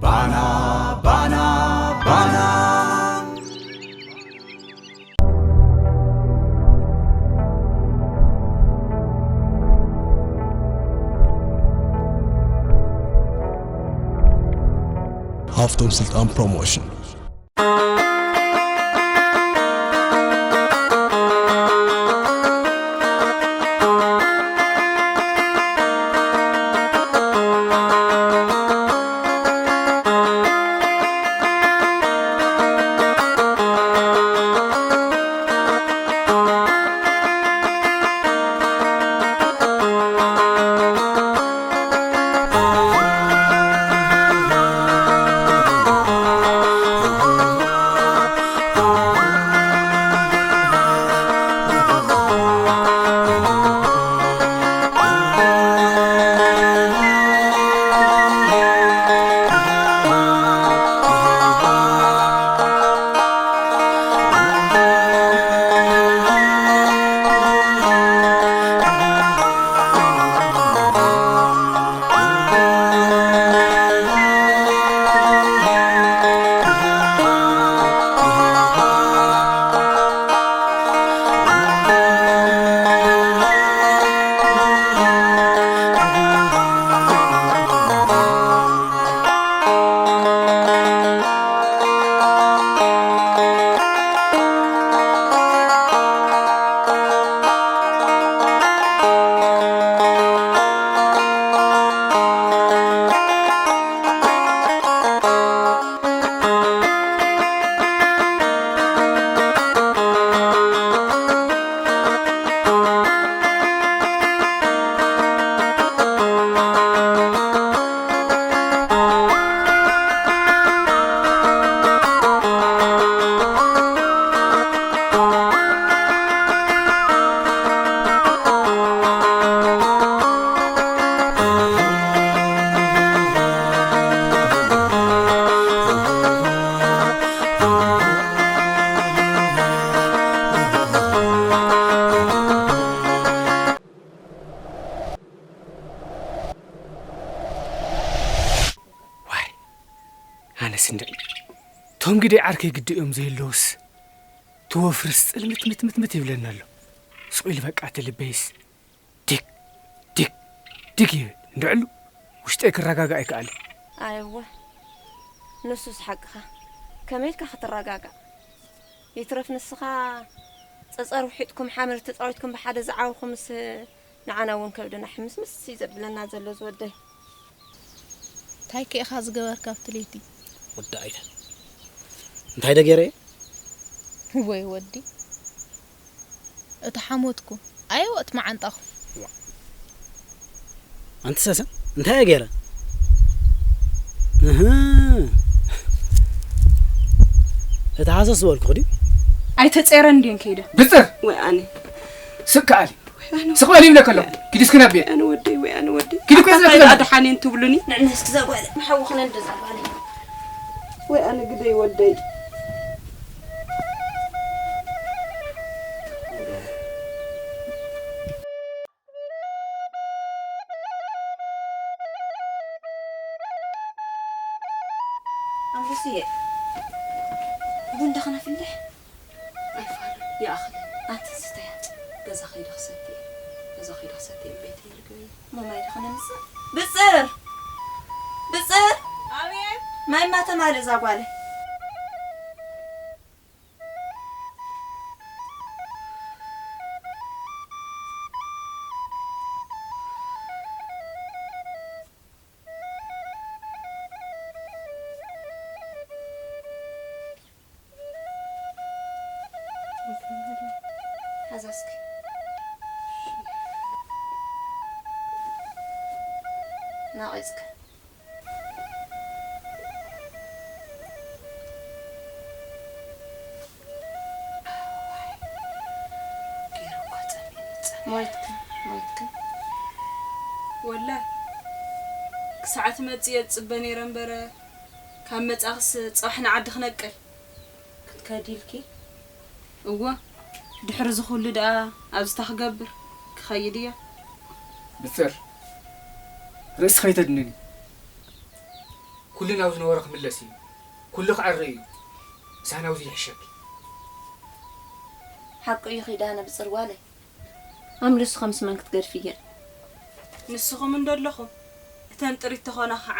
ባና ባና ባና። ሃፍቶም ስልጣን ፕሮሞሽን። ዋይ፣ ኣነስ እንድዒ፣ ቶም ግደይ ዓርከይ ግዲ እዮም ዘየለውስ፣ እቲ ወፍርስ ጽልምት ምት ምት ምት ይብለኒ ኣሎ። ስቕ ኢሉ በቃ እቲ ልበይስ ዲግ ዲግ ዲግ ይብል። እንድዕሉ ውሽጠይ ክረጋጋእ ኣይከኣልን። ኣይወ፣ ንሱስ ሓቅኻ። ከመይ ኢልካ ክትረጋጋእ? ይትረፍ ንስኻ ጸጸር ውሒጥኩም ሓመድ ተጻዊትኩም ብሓደ ዝዓበኹምስ ንዓና እውን ከብድና ሕምስምስ እዩ ዘብለና ዘሎ ዝወደይ። እንታይ ከ ኢኻ ዝገበርካ ኣብቲ ለይቲ? ወዲ ኣይተ እንታይ ደገረ? ወይ ወዲ፣ እቲ ሓሞትኩ ኣየወ እቲ መዓንጣኹ። ኣንቲ ሰሰን እንታይ እየ ገይረ? እህ፣ እቲ ሃሰስ ዝበልኩ ድዩ? ኣይተጸረን እንድየን ከይደ። ብጽር! ወይ ኣነ። ስቅ ከኣሊ። ስቕ በል ይብለካ ኣለኹ። ኪዲ እስኪ ናብ ቤት። ኣነ ወደይ ወይ ኣነ ወደይ። ኪዲ እኮ ኣታ ይብለካ እንታይ ኣለኹ። ኣድሓኔን ትብሉኒ? ንዕኒ እስኪ እዛ ጓል። ምሓውኽነ እንደ እዛ ጓል። ወይ ኣነ ግደይ ወደይ። ኣንበስየ፣ ቡን ዶ ክነፍልሕ? ኣይፋሉን፣ ይኣኽለኒ። ኣቲ ስተያ፣ ገዛ ከይደ ክሰቲ እየ። ገዛ ከይደ ክሰቲ እየ፣ ቤተይ ርግበኒ። እሞ ማይ ዶ ክነምጽእ? ብጽር! ብጽር! ኣቤት! ማይ እማ ተማልእ እዛ ጓለይ። ሓዛ እስኪ። ናቒጽካ። ሞይትክን፣ ሞይትክን። ወላሂ፣ ክሳዕ ትመጽእ እየ ዝጽበ ነይረ እምበር፣ ካብ መጻእክስ ጽባሕ ንዓዲ ክነቅል። ክትከዲ ኢልኪ? እወ፣ ድሕሪ እዚ ኩሉ ደኣ ኣብዚ እንታይ ክገብር? ክኸይድ እየ። ብጽር፣ ርእስኺ ከይተድንኒ። ኩሉ ናብ ዝነበሮ ክምለስ እዩ። ኩሉ ክዕረ እዩ። ሳህን ኣብዚ ይሕሸኪ። ሓቁ እዩ ኪዳነ ብጽር ጓለይ። ኣምልስ ከምስ መን ክትገድፍየን? ንስኹም እንዶ ኣለኹም እተን ጥሪት ተኾና ኸዓ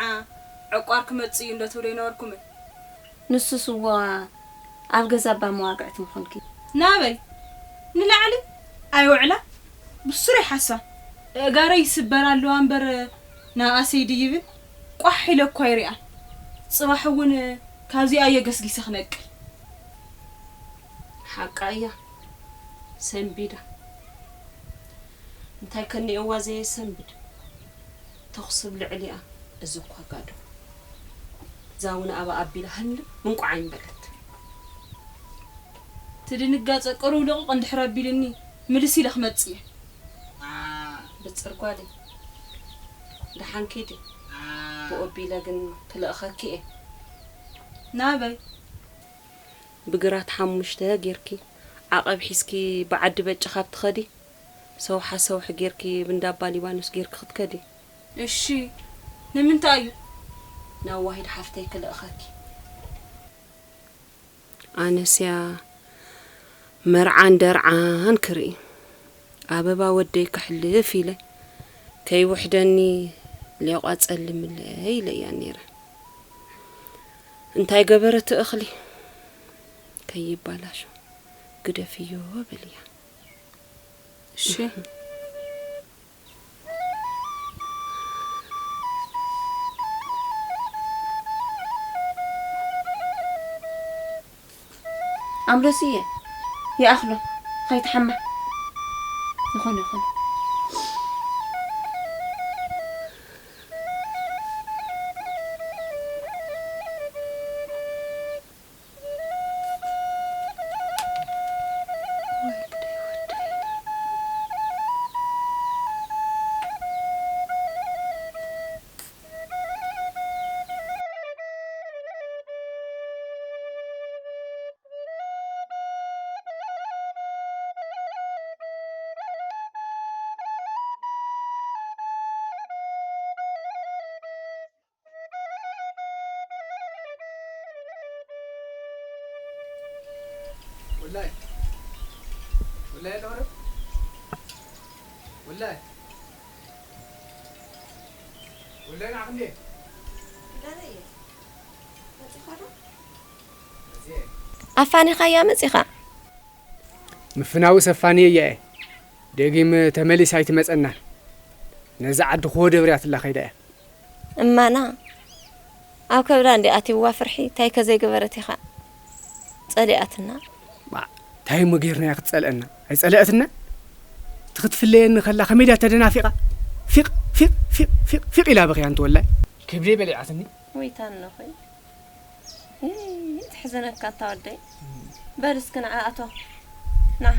ዕቋር ክመጽእ እዩ እንዶ ትብሉ ኣይነበርኩምን? ንሱስ እዎ ኣብ ገዛ እባ መዋግዕቲ ምኾንኪ። ናበይ? ንላዕሊ ኣይውዕላ ብሱር ይሓሳ። እጋረይ ይስበር ኣለዋ እምበር ናብኣሰይ ድይብል ቋሕ ኢለ እኳ ይሪኣን። ጽባሕ እውን ካብዚኣ እየ ገስጊሰ ክነቅል። ሓቃ እያ ሰንቢዳ። እንታይ ከኒኦዋ ዘየሰንብድ ተኹሲ ኣብ ልዕሊኣ። እዚ እኳ ጋዶ እዛ እውን ኣብኣ ኣቢላ ህልም እንቋዕ ኣይምበለት። ትድንጋጸ ቅሩብ ልቕቕ እንድሕር ኣቢልኒ ምልስ ኢለ ክመጽእ እየ። ብጽር ጓለይ ደሓን ኪዲ። ብኡ ኣቢለ ግን ክልእኸኪ እየ። ናበይ? ብግራት ሓሙሽተ ጌርኪ ዓቐብ ሒዝኪ ብዓዲ በጭ ካብ ትኸዲ ሰውሓ ሰውሒ ጌርኪ ብንዳባ ሊባኖስ ጌርኪ ክትከዲ። እሺ ንምንታይ እዩ? ናብ ዋሂድ ሓፍተይ ክልእኸኪ። ኣነስያ መርዓን ደርዓን ክርኢ ኣበባ ወደይ ክሕልፍ ኢለ ከይውሕደኒ ሌቋ ጸልምለይ ኢለያ ነይረ። እንታይ ገበረት እኽሊ ከይባላሾ ግደፍዮ በልያ። እሺ ኣምሎስየ ይኣኽሎ ከይትሓማ። ይኾነ ይኾነ። ወላይ ወላይ ዶረ ወላይ ወላይ ናክንዴ ኣፋኒኻያ መጺኻ። ምፍናውስ ኣፋንየያ እየ። ደጊም ተመሊሳ ኣይትመጸናን። ነዛ ዓዲ ክወ ደብርያትላ ከይዳ እያ። እማና ኣብ ከብዳ እንዲ ኣትይዋ ፍርሒ ታይ ከዘይገበረት ኢኻ ጸሊኣትና። ማ ታይ እሞ ጌርናያ ክትጸልአና? ኣይጸለአትና። እቲ ክትፍለየኒ ከላ ከመይ ድያ ተደናፊቓ? ፊቕ ፊቕ ፊቕ ፊቕ ፊቕ ኢላ በኺያ እንተ ወላይ። ክብደይ በሊዓትኒ። ወይ ታኖ ኾይ። እይ፣ ትሕዘነካ ኣታ ወደይ። በል እስኪ ንዓ ኣቶ። ንዓ።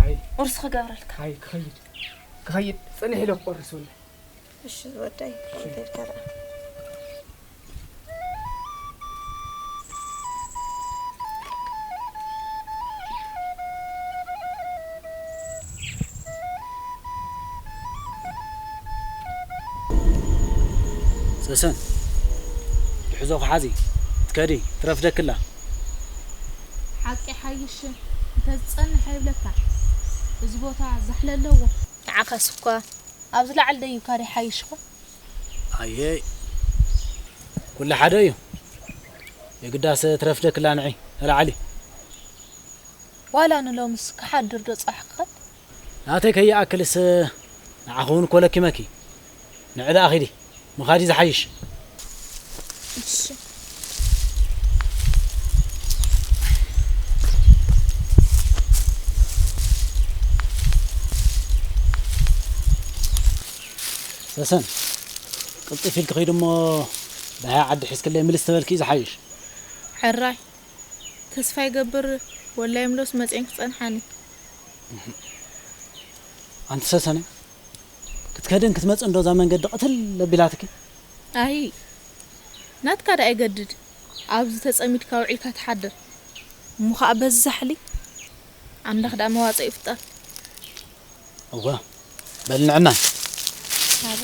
ኣይ። ቁርሲ ክገብረልካ። ኣይ፣ ክኸይድ። ክኸይድ። ጽንሕ ኢለ ክቆርስ ወለ። እሺ ዝወደይ። እንታይ ብተራ? ሰሰን፣ ትሕዞ ክሓዚ፣ ትከዲ፣ ትረፍደክላ። ሓቂ ሓይሽ፣ እንተዝጸንሕ ኣይብለካ። እዚ ቦታ ዛሕሊ ኣለዎ። ንዓኻስ እኳ ኣብ ዝለዓል ደይብካ ደይ ሓይሽኹ? ኣየ፣ ኩሉ ሓደ እዩ። የግዳስ ትረፍደክላ ንዒ፣ ተለዓሊ። ዋላ ንሎምስ ክሓድር ዶ ጸሓኽኸ? ናተይ ከይኣክልስ ንዓኺ እውን እኮ ለኪመኪ። ንዒ ደኣ ኺዲ፣ ምኻድ እዩ ዝሓይሽ። እሺ። ሰሰን፣ ቅልጥፍ ኢልኪ ኺዲ እሞ፣ ደሃይ ዓዲ ሒዝክለይ ምልስ ተበልኪ እዩ ዝሓይሽ። ሕራይ። ተስፋ ይገብር፣ ወላይ እምሎስ መጺኤን ክጸንሓኒ። ኣንቲ ሰሰነ፣ ክትከድን ክትመጽእን ዶ እዛ መንገዲ ቅትል ኣቢላትኪ? ኣይ፣ ናትካ ደኣ ይገድድ፣ ኣብዚ ተጸሚድካ ውዒልካ ትሓድር። እሞ ኸኣ በዚ ዛሕሊ ኣምላኽ ደኣ መዋጽኦ ይፍጠር። እወ፣ በል ንዕናይ። ኣረ።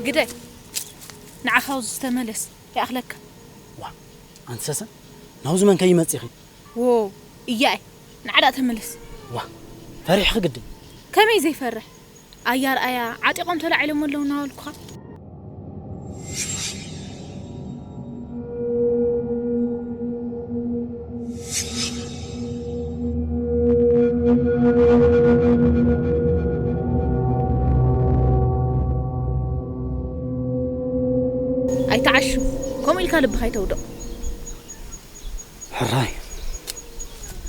ግደ ንዓኻ ኣብዚ ተመለስ ይኣኽለካ። ዋ ኣንቲ ሰሰን ናብዚ መን ከይመጽእኺ? ዎ እያይ ንዓዳ ተመለስ። ዋ ፈሪሕኺ ግዲ። ከመይ ዘይፈርሕ ኣያ ርኣያ ዓጢቖም ተላዒሎም ኣለዉ እናበልኩኻ። ኣይትዓሹ፣ ከምኡ ኢልካ ልብኻ ኣይተውድቕ። ሕራይ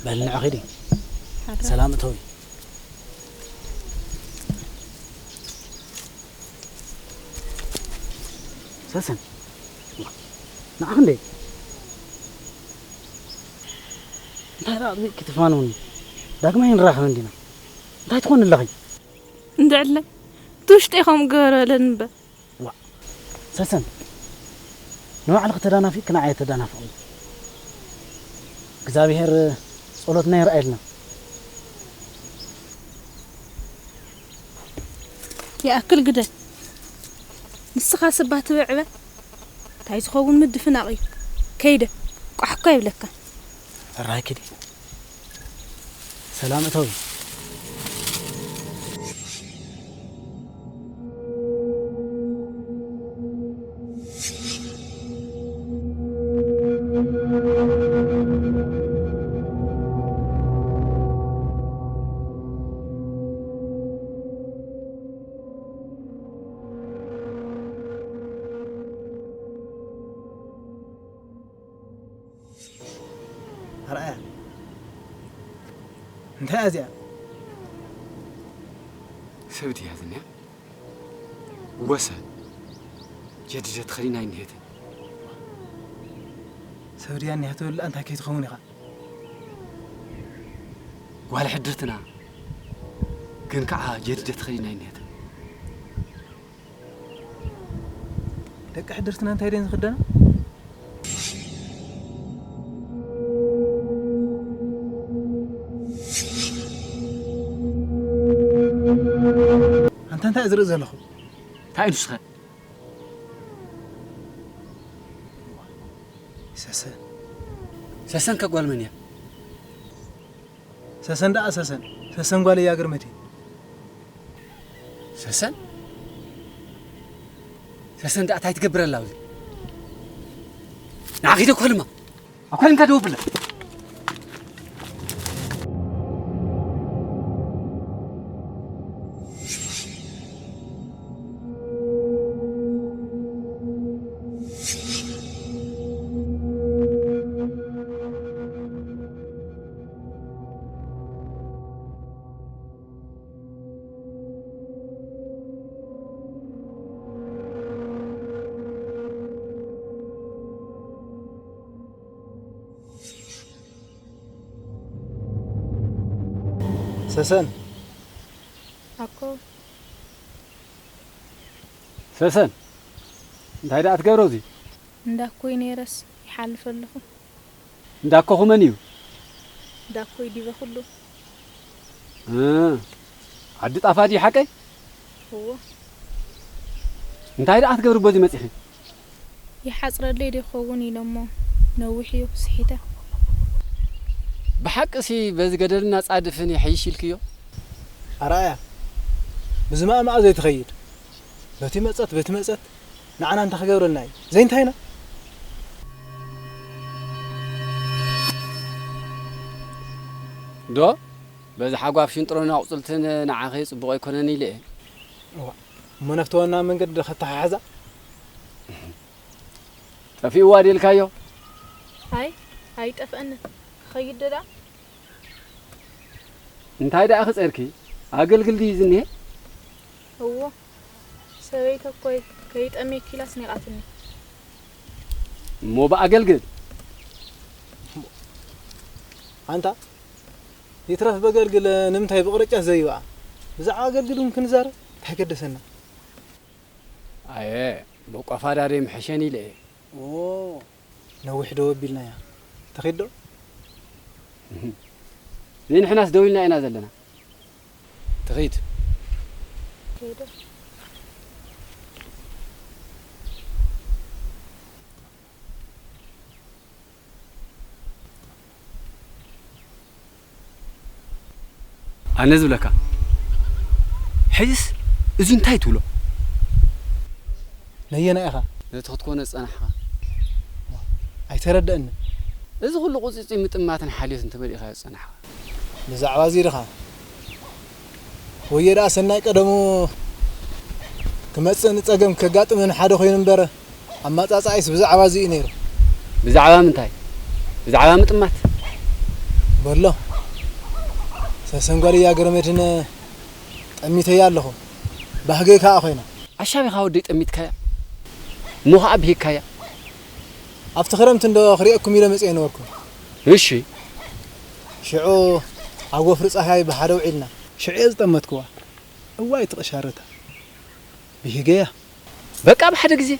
በል ንዕኺ ዲ ሰላም እተዊ። ሰሰን ንዓኽ እንዴ እንታይ ደኣ ክትፋነውኒ? ዳግማይ ንራኸብ እንዲና። እንታይ ትኾን ኣለኺ? እንድዕለ እቲ ውሽጠይ ከምኡ ገበረለን እምበር። ዋ ሰሰን ንባዕልኺ ተዳናፊ ክናዓየ ተዳናፍቕ እግዚኣብሔር ጸሎትና ይርኣየልና። ይኣክል ግደል። ንስኻ ስባ ትብዕበ እንታይ ዝኸውን ምድፍናቕ እዩ። ከይደ ቋሕ እኳ ይብለካ። ሕራይ ኪዲ ሰላም እተዊ። ኣርኣያ እንታይ እያ እዚኣ? ሰብ ድያ ዝኒያ? ወሰን ጀዲደ ተኸዲና ኣይንሄትን። ሰብ ድያ እኒሃ ትብል እንታይ ከይትኸውን ኢኻ? ጓል ሕድርትና ግን ከዓ ጀዲደ ተኸዲና ኣይንሄትን። ደቂ ሕድርትና እንታይ ደን ዝኽደና? ኣንታ እንታይ ዝርኢ ዘለኹ? እንታይ ንስኸ? ሰሰን ሰሰን ከጓል መን እያ? ሰሰን ደኣ ሰሰን ሰሰን ጓል እያ ግርመቴ። ሰሰን ሰሰን ደኣ እንታይ ትገብር ኣላ ኣብዚ? ንዓኺ ዶ ክፈልማ? ኣብ ካልንካ ደው ብላ። ሰሰን ኣኮ ሰሰን እንታይ ደኣ ትገብሮ እዚ? እንዳኮይ ነይረስ ይሓልፍ ኣለኹ። እንዳኮኹ መን እዩ? እንዳኮይ ዲበ ኩሉ። እ፣ ዓዲ ጣፋ ድዩ ሓቀይ? እዎ። እንታይ ደኣ ክትገብሪ በዚ መጺኺ? ይሓጽረለይ ዶ ይኸውን ኢለሞ ነዊሕ እዩ ስሒተ። ብሓቅሲ በዚ ገደልና ጻድፍን ይሕይሽ ኢልክዮ? ኣርኣያ ብዝማእማኣ ዘይትኸይድ በቲ መጸት በቲ መጸት ንዓና እንታይ ክገብረልና እዩ? ዘይንታይና? ዶ በዚ ሓጓፍ ሽንጥሮን ኣቑጽልትን ንዓኺ ጽቡቕ ኣይኮነን ኢለ እየ። እዋ እሞ ናብቲ ዋና መንገዲ ዶ ከተሓሕዛ? ጠፊእዋ ድልካዮ? ኣይ ኣይጠፍአንን። ክኸይድ ዶ ደኣ? እንታይ ደኣ ክጸርኪ? ኣገልግል ድዩ ዝኒሄ? እዎ ሰበይተ እኮይ ከይጠምየኪ ኢላ ኣስኒቓትኒ። እሞ ብኣገልግል ኣንታ ይትረፍ በገልግል ንምንታይ ብቕርጫት ዘይብኣ ብዛዕባ ኣገልግል እውን ክንዛረብ እንታይ ገደሰና? ኣየ ብቆፋዳሪ ምሕሸን ኢለ እየ። ዎ ነዊሕ ደው ኣቢልናያ። ትኺድ ዶ? ዘይንሕናስ ደው ኢልና ኢና ዘለና። ትኺድ። ከይደ። ኣነ ዝብለካ፣ ሕጅስ እዚ እንታይ ትብሎ? ነየና ኢኻ? ነቲ ክትኮነ ዝጸናሕኻ። ኣይተረደእንን። እዚ ኩሉ ቁጽጺ ምጥማትን ሓልዮትን ተመሊእካ ዝጸናሕኻ። ብዛዕባ እዚ ድኻ? ወየ ደኣ ሰናይ ቀደሙ ክመጽእን ጸገም ከጋጥምን ሓደ ኮይኑ እምበር፣ ኣመጻጽኣይስ ብዛዕባ እዚ እዩ ነይሩ። ብዛዕባ ምንታይ? ብዛዕባ ምጥማት? በሎ። ሰሰን ጓል እያ ገረመድህን ጠሚተያ ኣለኹ። ባህገይ ከኣ ኮይና። ኣሻቢኻ ወደይ ጠሚትካያ? እሞ ኸኣ ብሂግካያ? ኣብቲ ክረምቲ እንዶ ክርእየኩም ኢለ መጽየ ነበርኩ። እሺ። ሽዑ ኣብ ወፍሪ ጸሓይ ብሓደ ውዒልና። ሽዑ እየ ዝጠመትክዋ። እዋይ እቲ ቅሻረታ። ብሂገያ። በቃ ብሓደ ግዜ።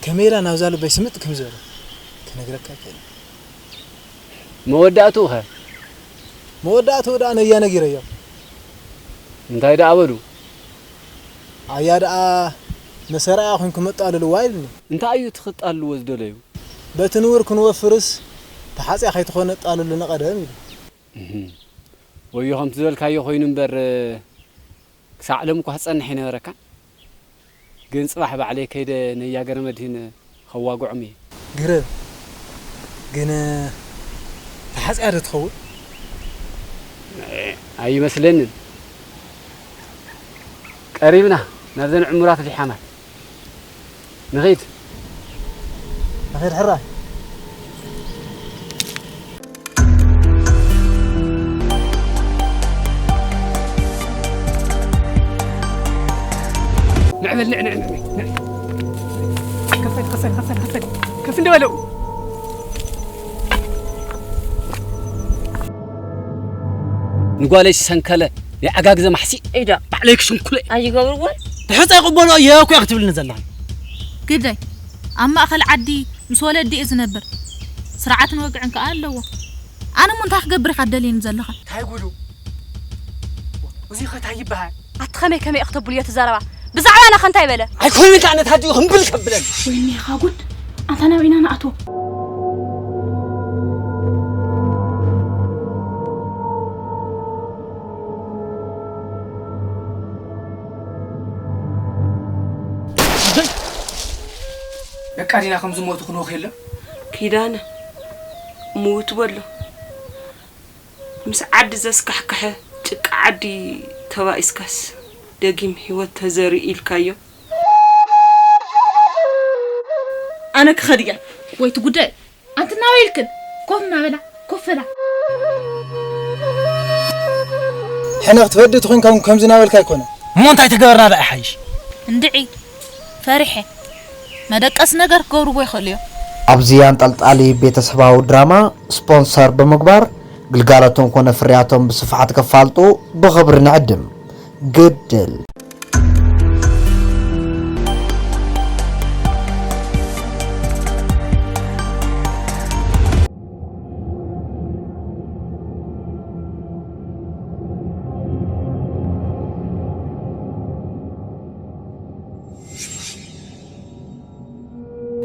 ከመይ ኢላ ናብዛ ልበይ ስምጥ ከም ዝበለ ክነግረካ ኣይክእልን። መወዳእትኡ ኸ? መወዳእትኡ ደኣ ነያ ነጊረዮ። እንታይ ደኣ በሉ? ኣያ ደኣ መሰረያ ኮንኩም መጣልልዋ ኢሉኒ። እንታይ እዩ እቲ ክጣልልዎ ዝደለዩ? በቲ ንቡር ክንወፍርስ ተሓጽያ ከይትኾነ ጣልሉ ንቐደም ኢሉ። እህ። ወዮ ከምቲ ዝበልካዮ ኮይኑ እምበር፣ ክሳዕ ሎም እኳ ክጸንሕ ኣይነበረካን። ግን ጽባሕ ባዕለይ ከይደ ነያ ገረመድህን ከዋግዖም እየ። ግረብ ግን ተሓጽያ ዶ ትኸውን? ኣይመስለንን። ቀሪብና ናብዘን ዕሙራት ሊሓማት። ንኺድ። ንኺድ ሕራይ። ንዕ በል፣ ንዕ፣ ንዕ፣ ንዕ፣ ንዕ። ከፈል፣ ከፈል፣ ከፈል፣ ከፈል። ከፍ እንደ በለው። ንጓለይ ዝሰንከለ ናይ ዓጋግዘ ማሕሲእ ኢዳ ባዕለይ ክሽንኩለ። ኣይገብርዎን። ትሕፀ ይቕበሎ እየ እኮ ክትብልኒ ዘለኻ። ግደይ፣ ኣብ ማእኸል ዓዲ ምስ ወለዲ እየ ዝነብር። ስርዓትን ወግዕን ከኣ ኣለዎ። ኣነ እሞ እንታይ ክገብር ኢኻ ትደልየኒ ዘለኻ? እንታይ ጉዱ? እዚ ኸ እንታይ ይበሃል? ኣቲ ኸመይ ከመይ ኢኺ ተብልዮ እቲ ዘረባ? ብዛዕባና ኸ እንታይ በለ? ኣይኮነን ከኣ ነቲ ኣዲኡ ህምብል ከብለን። ወይኔኻ ጉድ! ኣንታ ናበይ ኢና ንኣትዎ? በቃ ዲና ከም ዝሞቱ ክንወኽ የለን? ኪዳነ፣ ምውት በሎ። ምስ ዓዲ ዘስካሕክሐ ጭቃ ዓዲ ተባኢስካስ ደጊም ህይወት ተዘርኢ ኢልካዮ። ኣነ ክኸድ እየ። ወይ እቲ ጉዳይ፣ ኣንቲ ናበይ ኢልክን? ኮፍ እናበላ፣ ኮፍ በላ። ሕነ ክትፈዲ ተኾይንካ እውን ከምዚ ናበልካ ኣይኮነን። እሞ እንታይ ተገበርና ደኣ ይሓይሽ? እንድዒ፣ ፈሪሐ። መደቀሲ ነገር ክገብርዎ ይኽእሉ እዮም። ኣብዚ ኣንጠልጣሊ ቤተሰባዊ ድራማ ስፖንሰር ብምግባር ግልጋሎቶም ኮነ ፍርያቶም ብስፍሓት ከፋልጡ ብኽብሪ ንዕድም። ግድል።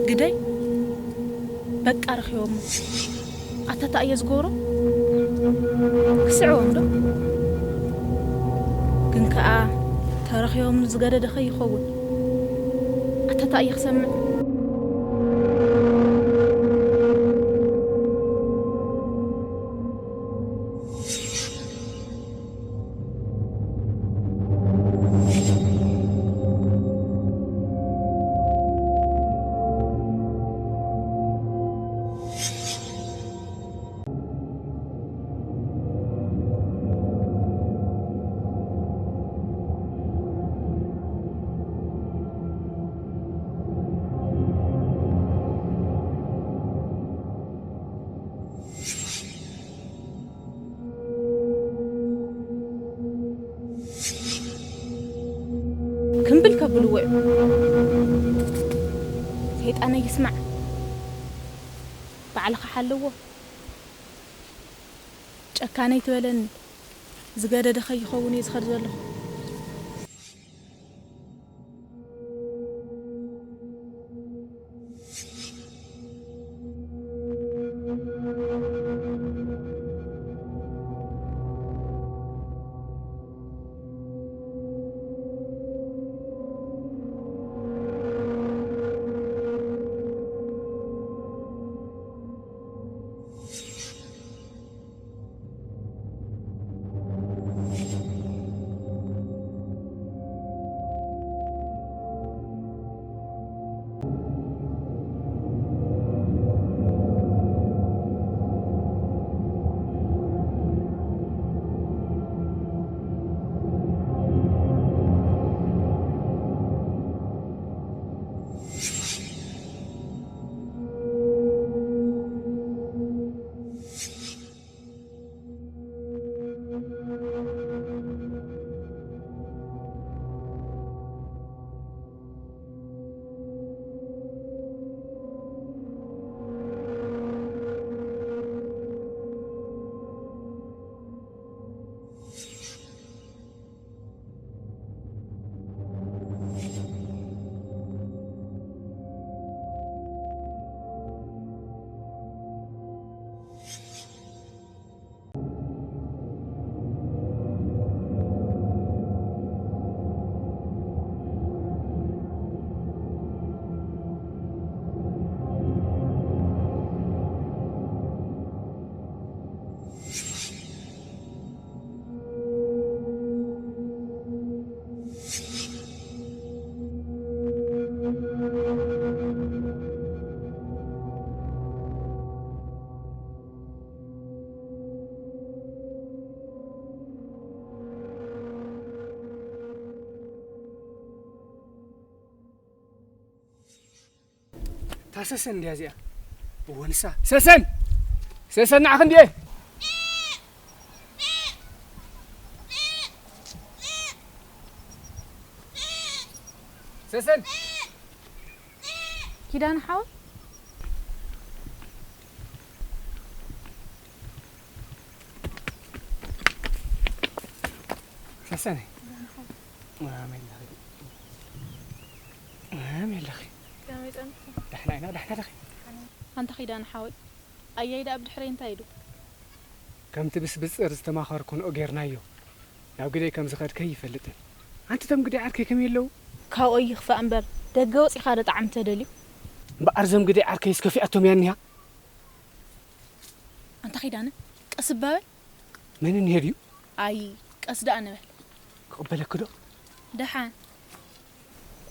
ግደይ፣ በቃ ረኺቦሞ። ኣታ እንታይ እየ ዝገብሮ? ክስዕቦም ዶ? ግን ከኣ ተረኺቦም ዝገደደ ከይኸውን። ኣታ እንታይ እየ ክሰምዕ? ክምብል ከብልዎ እዮም። ሰይጣን ኣይስማዕ። ባዕልኻ ሓልዎ። ጨካነይ ትበለኒ። ዝገደደ ከይኸውን እየ ዝኸድ ዘለኹ። ሰሰን እንድያ እዚኣ። እወ ንሳ። ሰሰን! ሰሰን ንዓኺ እንድየ። ሰሰን! ኪዳነ ሓወይ። ሰሰነይ። ኣመለኺ። ኣመለኺ። ከመይ ጸኒሕኩም? ዳሕና ኢና፣ ዳሕና ዲኺ? ኣንታ ኪዳነ ሓወይ፣ ኣያይ ደኣ ብድሕረይ እንታይ ኢሉ? ከምቲ ብስብጽር ዝተማኸርኩንኦ ጌርናዮ። ናብ ግደይ ከም ዝኸድከ ኣይፈልጥን። ኣንቲ እቶም ግደይ ዓርከይ ከመይ ኣለዉ? ካብኡ ይኽፋእ እምበር፣ ደገ ወጺኻ ዶ ጣዕሚ ተደልዩ? እምበኣር እዞም ግደይ ዓርከይስ ከፊኣቶም እያ እኒሃ። ኣንታ ኪዳነ፣ ቀስ እባ በል። መን እኒሄ ድዩ? ኣይ፣ ቀስ ደኣ ንበል። ክቕበለኪ ዶ? ደሓን።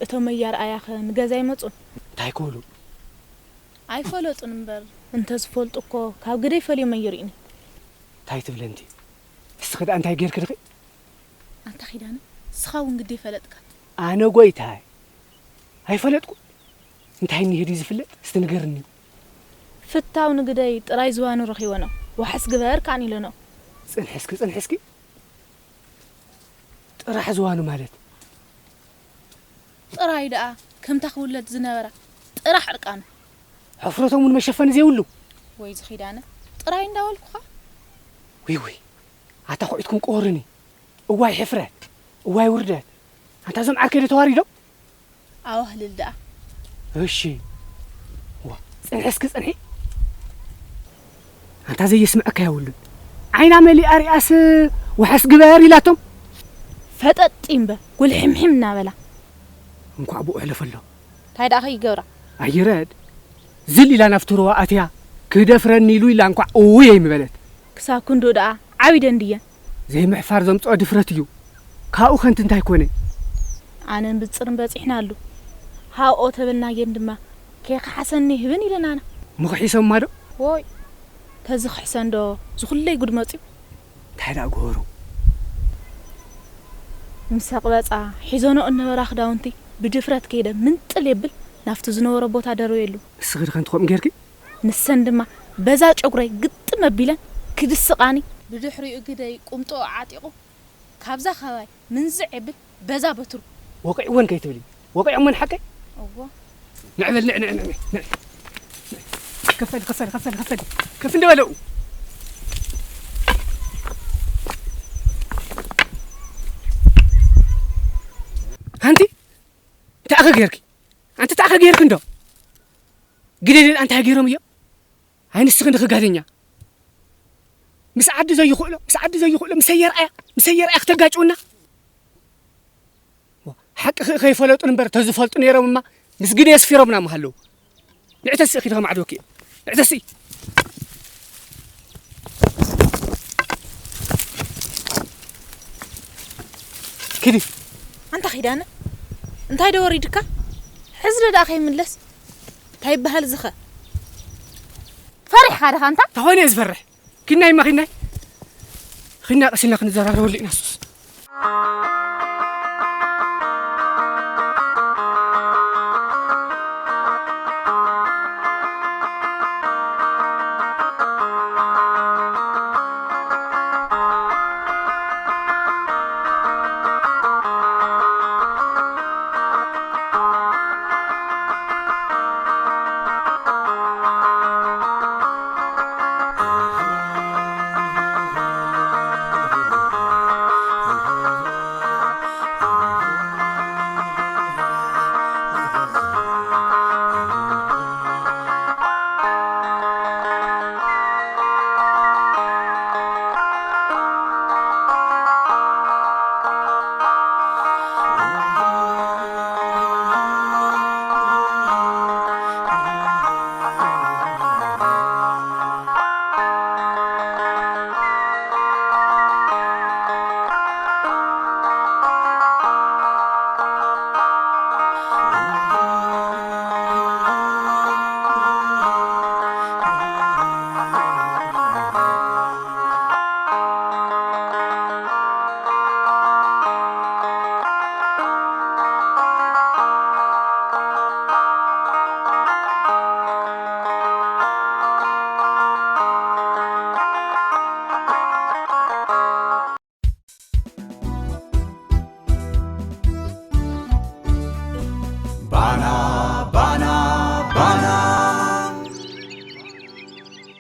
እቶም ኣያርኣያኸ ንገዛ ኣይመጹን? እንታይ ክብሉ? ኣይፈለጡን እምበር። እንተዝፈልጡ እኮ ካብ ግደይ ፈልዮም ኣይርእዩኒ። እንታይ ትብሊ ኣንቲ? እስኺ ደኣ እንታይ ጌርኪ ድኺ? ኣንታ ኪዳነ፣ ንስኻ እውን ግዲ ፈለጥካ። ኣነ ጎይታይ? ኣይፈለጥኩ። እንታይ እኒሄ ድዩ ዝፍለጥ? እስቲ ንገርኒ። ፍታው ንግደይ ጥራይ ዝዋኑ ረኺበኖ። ዋሕስ ግበር ከኣን ኢለኖ። ጽንሒ እስኪ፣ ጽንሒ እስኪ። ጥራሕ ዝዋኑ ማለት? ጥራይ ደኣ ከምታ ክውለድ ዝነበራ ጥራሕ ዕርቃኑ። ሕፍረቶም እውን መሸፈኒ ዘይብሉ። ወይ ዝኺዳነ፣ ጥራይ እንዳበልኩኻ። ውይ ውይ፣ ኣታ ኩዒትኩም ቅወሩኒ። እዋይ ሕፍረት፣ እዋይ ውርደት። ኣንታ እዞም ዓርከይ ዶ ተዋሪዶም? ኣዋህልል ደኣ። እሺ። ዋ፣ ጽንሒ እስኪ ጽንሒ። ኣንታ ዘየስምዐካ የብሉን። ዓይና መሊኣ ሪኣስ ዋሕስ ግበር ኢላቶም። ፈጠጥ እምበር፣ ጉልሕምሕም እናበላ። እንኳዕ ብኡ ሕለፈሎ። እንታይ ደኣ ከይገብራ? ኣይረድ። ዝል ኢላ ናብቲ ሩባ ኣትያ፣ ክደፍረኒ ኢሉ ኢላ እንኳዕ እውይ ኣይምበለት። ክሳብ ክንድኡ ደኣ ዓቢደን ድየን? ዘይምሕፋር ዘምጽኦ ድፍረት እዩ። ካብኡ ከንቲ እንታይ ኮነ? ኣነን ብጽርን በጺሕናሉ። ሃብኦ ተበልናየን ድማ፣ ከይከሓሰኒ ህብን ኢለናና። ምኽሒሶማ ዶ? ወይ፣ ተዝኽሕሰን ዶ ዝኹለይ ጉድ መጽዩ? እንታይ ደኣ ገበሩ? ምስ ኣቕበጻ፣ ሒዞንኦ እነበራ ክዳውንቲ ብድፍረት ከይደ ምንጥል የብል ናብቲ ዝነበሮ ቦታ ደርበየሉ። እስኺ ድኸ ከምኡ ጌርኪ? ንሰን ድማ በዛ ጨጉረይ ግጥም ኣቢለን ክድስቓኒ። ብድሕሪኡ ግደይ ቁምጦ ዓጢቑ ካብዛ ከባይ ምንዝዕ የብል በዛ በትሩ። ወቂዕወን ከይትብሊ። ወቂዖመን ሓቀይ? እዎ። ንዕ በል፣ ንዕ፣ ንዕ፣ ንዕ፣ ንዕ። ከፈል፣ ከፈል፣ ከፈል፣ ከፈል። ከፍ እንደ በለው። ኣንቲ፣ እንታይ ኣኸ ጌርኪ? ኣንቲ፣ እንታይ ኣኸ ጌርኪ እንዶ? ግደይ ደኣ እንታይ ገይሮም እዮም? ኣይ ንስኺ ንኽጋደኛ። ምስ ዓዲ ዘይኽእሎ፣ ምስ ዓዲ ዘይኽእሎ፣ ምስ ኣየርኣያ፣ ምስ ኣየርኣያ ክተጋጭውና። ሓቂ ኸ-፣ ከይፈለጡ እምበር ተዝፈልጡ ነይሮም እማ ምስ ግደ የስፊሮምና ምሃለዉ። ንዕተሲ ኺድ ከማዕድወኪ። ንዕተሲ። ኪዲ። ኣንታ ኺዳነ፣ እንታይ ዶ ወሪድካ? ሕዚ ዶ ደኣ ከይምለስ? እንታይ ይበሃል ዝኸ? ፈሪሕካ ዲኻ ኣንታ? ተኾይነ እየ ዝፈርሕ። ኪናይ እማ ኪናይ። ኪና ቀሲልና ክንዘራረበሉ ኢና ሱስ።